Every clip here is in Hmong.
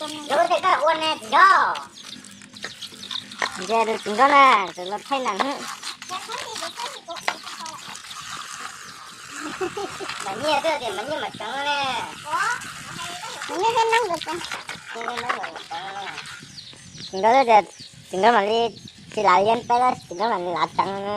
Lub tej koj ua ne tsis nco. Nce tsis nco na, tsis los thaij nees. Mas nyiaj twb tias mas nyiaj mas tseev ne. Mas nyiaj thiab neeb. Tsis nco tias, tsis nco mam li tsis lav liab peb, tsis nco mam li lav tseev na.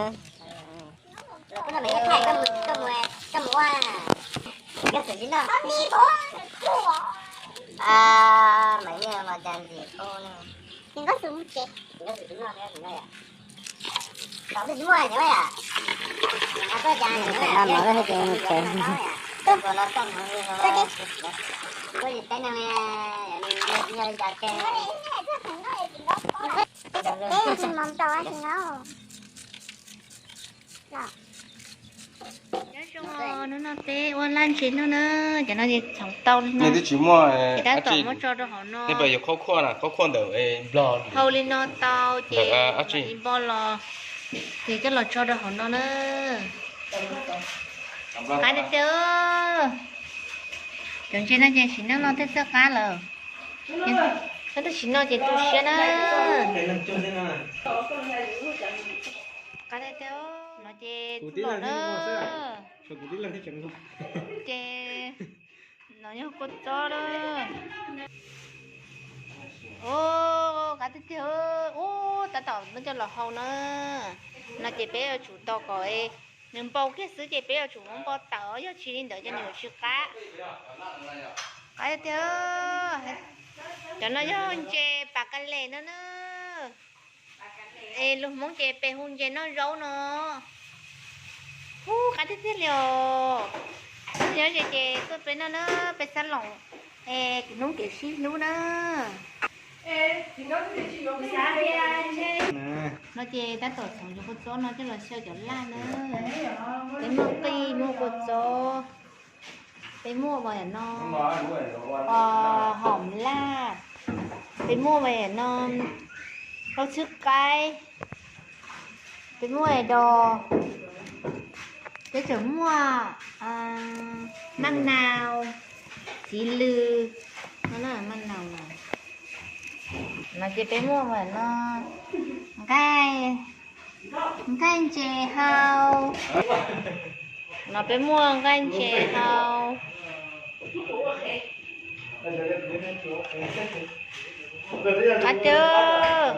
Nyob zoo, hnub no peb ua laj ntses noj na, cov no ces txhoov tau li no. Ces tab tom muab tso rau hauv no. Hau li no tau ces npog los, ces coj los tso rau hauv no na. Qab tiag tiag. Cov ntses no ces sim neej no thiaj txawj qab lawm. Koj twb tsis noj ces tu siab na. Qab tiag tiag. No ces txuj lom na. Ces no yog kua txob na. Qab tiag tiag. Ub, tab tom muab coj los hau na. No ces peb yuav tsum tos kom nws npau kiag xwb ces peb yuav tsum muab npo tawm, yog tsis li ntawd ces nws yuav tsis qab. Qab tiag tiag. Cov no yog ntses pas ka les no na. Es lus Hmoob ces peb hu ntses noj zaub no. Ub, qab tiag tiag li os. Nyob ze ces tuaj peb noj na, peb xab loos es hnub kev sib hlub na. No ces tab tom txhoov cov kua txob no coj los xyaw cov laj na. Peb muaj qij muaj kua txob, peb muaj no, hom laj, peb muaj no, rau txhwb qaib, peb muaj dos, peb tseem muaj maj nau, txiv lws, maj nau no. No ces peb muaj no, nqaij, nqaij ntses hau. No peb muaj nqaij ntses hau. Qab tiag.